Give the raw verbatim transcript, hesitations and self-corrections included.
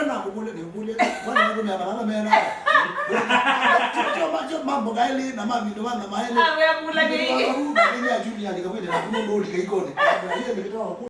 Nĩenda nakũkũlya, nĩkũlya. Mwana wangu nĩ abalala mena. Tio, tio ma-, tio mambo kaĩlĩ na mavindo vana maĩlĩ. Awe akũlya nĩ. Nĩ ya Julian kakwĩte na kuno ndoli kaikone. Hiyo ndio kitu.